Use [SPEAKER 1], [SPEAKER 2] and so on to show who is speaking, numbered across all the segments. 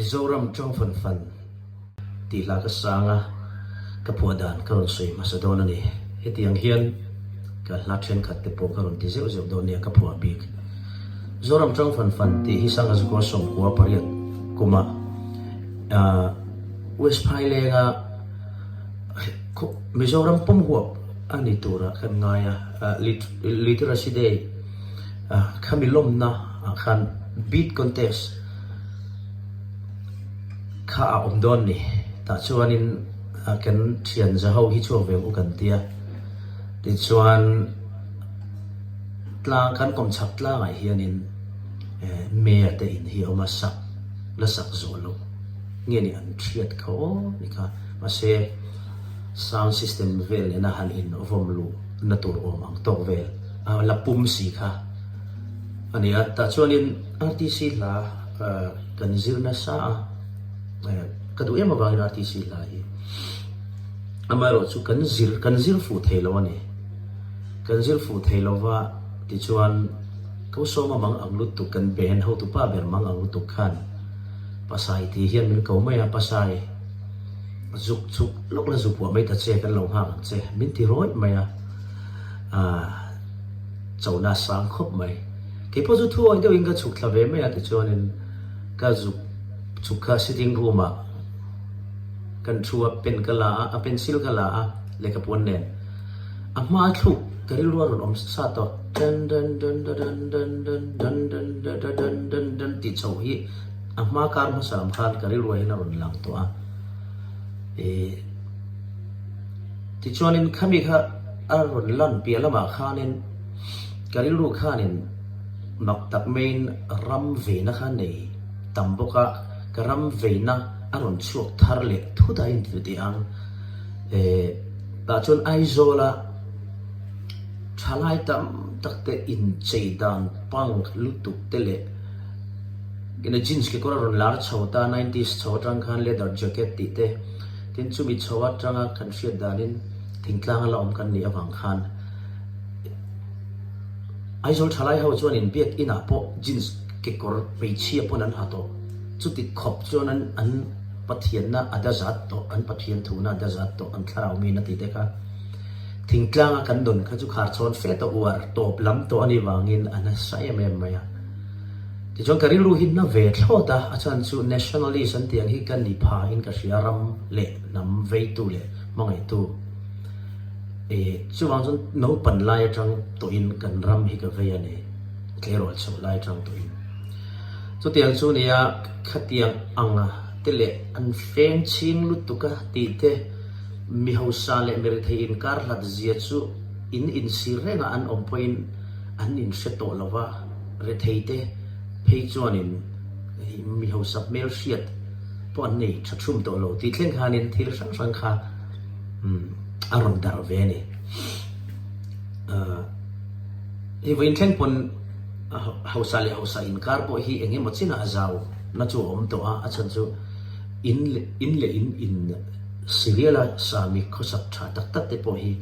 [SPEAKER 1] Zoram tawng fan fan tih hla ka sang a, ka phuah dan ka rawn sawi hmasa dawn a ni. Hetiang hian ka hla thenkhat te pawh ka rawn ti zeuh zeuh dawn nia ka phuah bik. Zoram tawng fan fan tih hi Sanga Zukua 98 kumah West Phailenga Mizoram pawm huap a ni turah kan ngai a, Literacy Day khami lawmna ah khan beat contest kha a awm dawn ni. Tah chuanin kan thian za ho hi chhuak ve ang u kan tia. Tichuan tlang kan kawm chhak tlangah hianin Mayor te in hi a awm a, sak la sak zawh loh nge ni an hriat kha aw ni kha. Mahse sound system vel nena han in vawm luh na tur awm ang tawk vel a la pum si kha a ni a. Tah chuanin RTC hla kan zir nasa a, ka duh em avangin RTC hla hi amaherawh chu kan zir kan zir fuh thei lo a ni. Kan zir fuh thei lova tichuan Ko Sawma mang ang lutuk kan band hotupa ber mang ang lutuk khan Pasai tih hian min ko mai a, Pasai zuk chuk lawk la zu puah mai ta che kan lo nghak ang che min ti rawih mai a, aah chona sang khawp mai. Kei pawh chu thu awih deuhin ka chhuk thla ve mai a tichuanin ka zuk chuk kha sitting room ah kan thu a, pen ka la a, a pencil ka la a lehkha puan nen a hma thluk ka rilru a rawn awm sa tawh dan dan dan da dan dan dan dan dan da da dan dan dan tih chhoh hi A hma kar hmasa lam khan ka rilruah hian a rawn lang tawh a. Ih tichuanin khami kha a rawn lan piah lamah khanin ka rilru khanin mak tak maiin ram veina kha nei tam bawk a, ka ram veina a rawn chhuak thar leh thut a inti tih ang. Ih tah chuan Aizawla thalai tam tak te inchei dan punk lutuk te leh Ina jeans kekawr a rawn lar chho ta, nineties chho atang khan leather jacket tih te, tin chumi chho atanga kan hriat danin thingtlang a la awm kan nih avang khan Aizawl thalai ho chuan in biak inah pawh jeans kekawr hmeichhia pawn an ha tawh, chuti khawp chuan an an Pathianna a dazat tawh, an Pathian thuna a dazat tawh, an thlarau mi na tih te kha thingtlanga kan nun kha chu kharchhawn fe tawh uar tawp lam tawh a nih vangin a nasa em em mai a. Tichuan ka rilru hi na ve thlawt a, a chhan chu nationalist an tih ang hi ka ni pha in ka hria ram leh hnam veitu leh hmangaihtu e chuvang chuan naupan lai atang tawhin kan ram hi ka vei a ni, tleirawl chhoh lai atang tawhin. Chutiang chu nia khatiang anga te leh an feng chhing lutuk a tih te mi hausa leh mi rethei inkar hlat zia chu in insir reng a an awm pawhin an inhre tawh lova. Retheite phei chuanin mi hausa hmel hriat pawh an nei tha thum tawh lo tih thleng khanin thil hrang hrang kha a rawn darh ve a ni. Hei vawiin thleng pawn hausa leh hausa inkar pawh hi eng emaw chinah a zau na chu a awm tawh a, a chhan chu in in leh in in serial a sami khawsak tha tak tak te pawh hi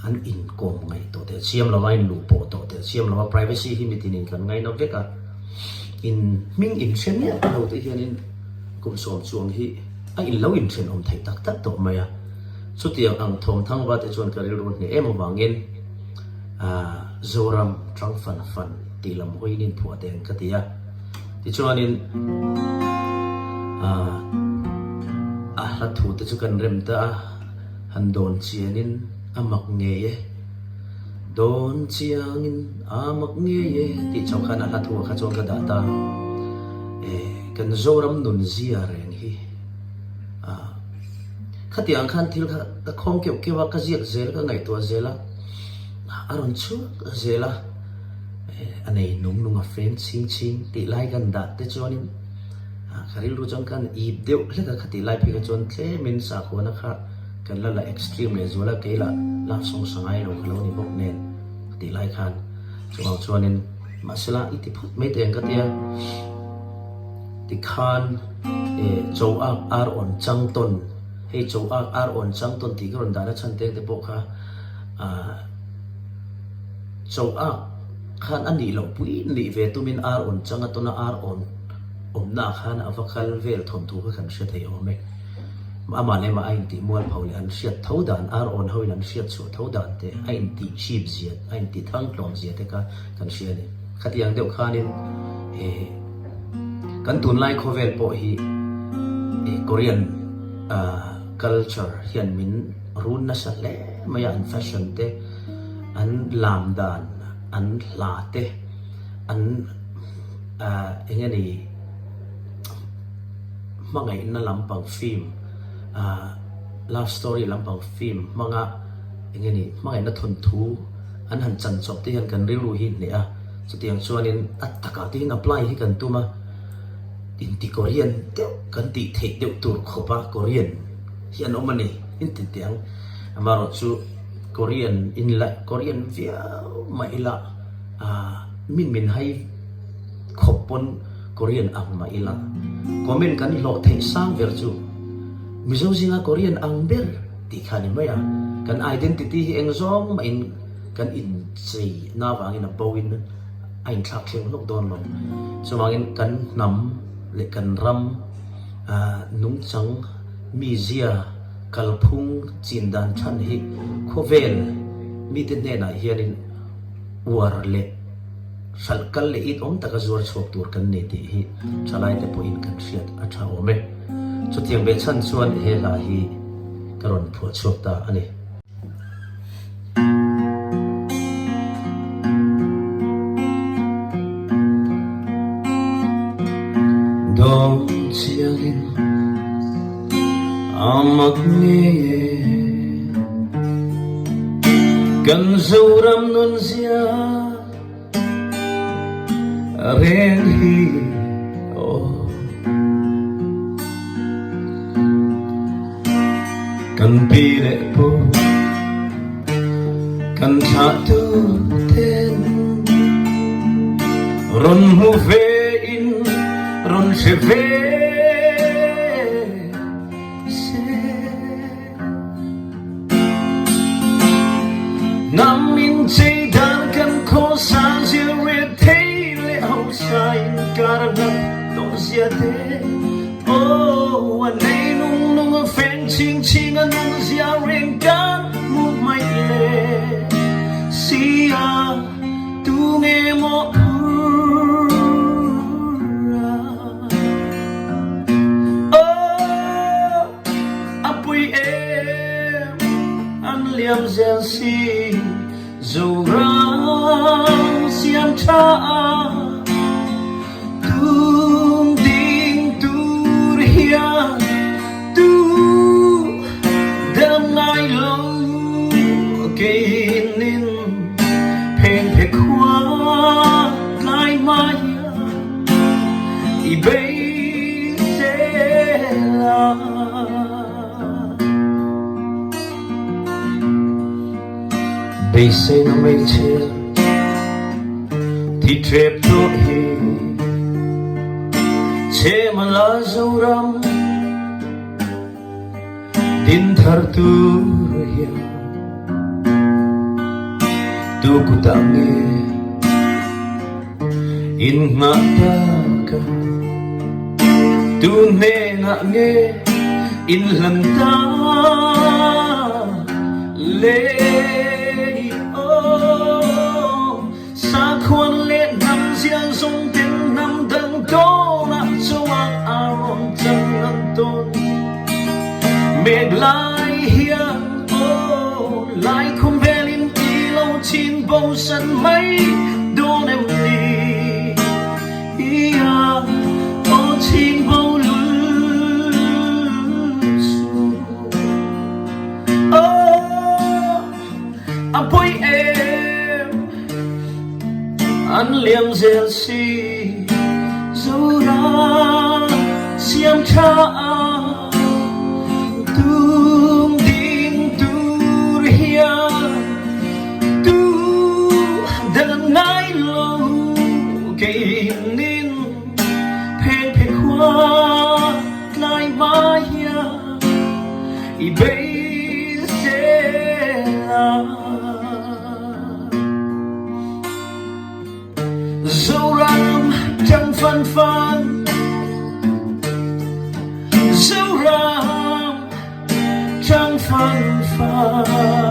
[SPEAKER 1] An inkawm ngaih tawh teh chiam lo a, in luh pawh tawh teh chiam lo a, privacy hi mitin in kan ngaina vek a, in hming in hre miah lo te hianin kum sawm chuang hi a in lo inthenawm theih tak tak tawh mai a, chutiang ang thawm thang va te chuan ka rilru hneh em avangin aah Zoram tang fan fan tih lam hawiin inphuah teh ang ka ti a, tichuanin aah a hla thu te chu kan rem ta a. Han dawn chianin a mak ngei e, dawn chiangin a mak ngei e tih chauh khan a hla thu ah kha chuan ka dah ta. E, kan Zoram nun zia reng hi a, khatiang khan thil kha ka khawng keuh keuh a, ka ziak zel, ka ngaihtuah zel a, a rawn chhuak zel a, e, a nei nung nung a feng chhing chhing tih lai kan dah te chuanin Ka rilru chuan kan ip deuh hlek a, khatih lai phei kha chuan tlemin sakhuana kha kan la la extreme leh zual a, kei lah love song sa ngai lo kha lo ni bawk nen khatih lai khan chuvang chuanin mahsela i ti phawt mai teng ka tia tikhan eh cho ak ar awn chang tawn hei cho ak ar awn chang tawn tih ka rawn dahna chhan teng te pawh kha ah cho ak khan a nih loh pui nih ve tumin ar awn chang a tawn a ar awn. awmnaah khan a va kal vel thawnthu kha kan hre thei awm e. Amah leh amah a intih mualpho leh an hriat tho dan, ar awn hoin an hriat chhuah tho dan te, a intih chip zia, a intih thangtlawm zia te kha kan hria a ni. Khatiang deuh khanin eh kan tunlai khawvel pawh hi eh Korean culture hian min run nasa hle mai a, an fashion te, an lam dan, an hla te, an eng nge ni hmangaihna lampang film love story lampang film hmanga eng nge ni hmangaihna thawnthu an han chan chawp te hian kan rilru hi hneh a, chutiang chuanin a takah te hian apply hi kan tum a, inti Korean deuh kan tih theih deuh tur khawpa Korean hi an awm a ni inti teh ang, amaherawh chu Korean inla Korean viau mah ila ahh min min hai khawp pawn Korean ang mah ila comment kan hlawh theih sang ber chu Mizo zinga Korean ang ber tih kha a ni mai a, kan identity hi eng zawng mahin kan inchei na avangin a bo in a inthlak thleng hlawk dawn lo. Chuvangin kan hnam leh kan ram ahh nungchang mizia kalphung chin dan than hi khawvel mite hnenah hianin uar leh hralh kal leh it awm taka zuar chhuak tur kan ni tih hi thalaite pawhin kan hriat a tha awm e. Chutiang ve chhan chuan he hla hi ka rawn phuah chhuak ta a ni. Dawm chiangin a mak ngei e, kan Zoram nunzia A reng hi aw. Kan pi leh pu kan thlahtu ten rawn hmu ve in rawn hre ve se. Hnam inchei dan kan khawsa zir ve thei leh hausa inkar hlat tawh zia te. Aw, a nei nung nung a feng chhing chhing a nun zia reng kan hmu hmaih le si a, tu nge maw phur a. Aw. A pui em an liam zel si Zoram siam tha a tung ding tur hian tu dam ngai lo keinin pheng phe khua tlai mai i beisei la. Beiseina hmeichhia thi ṭep tawh hi Chhema la Zoram din thar tur hian tu kutah nge In nghah tak a, tu hnenah nge in hlan ta le aw? Sakhuan leh hnam zial zawng ten hnam dang tawnah chuan a rawn chang an tawn mek lai hian aw laikhum velin i lo chin bosan mai dawn em ni? Ia aw chin bo lul chu aw a pawi em an liam zel si Zoram siam tha a tum ding tur hian tu dan ngai lo keinin pheng phe khua tlai hma hian i beisei la. Zoram ṭang fan fan. Zoram chang fan fan.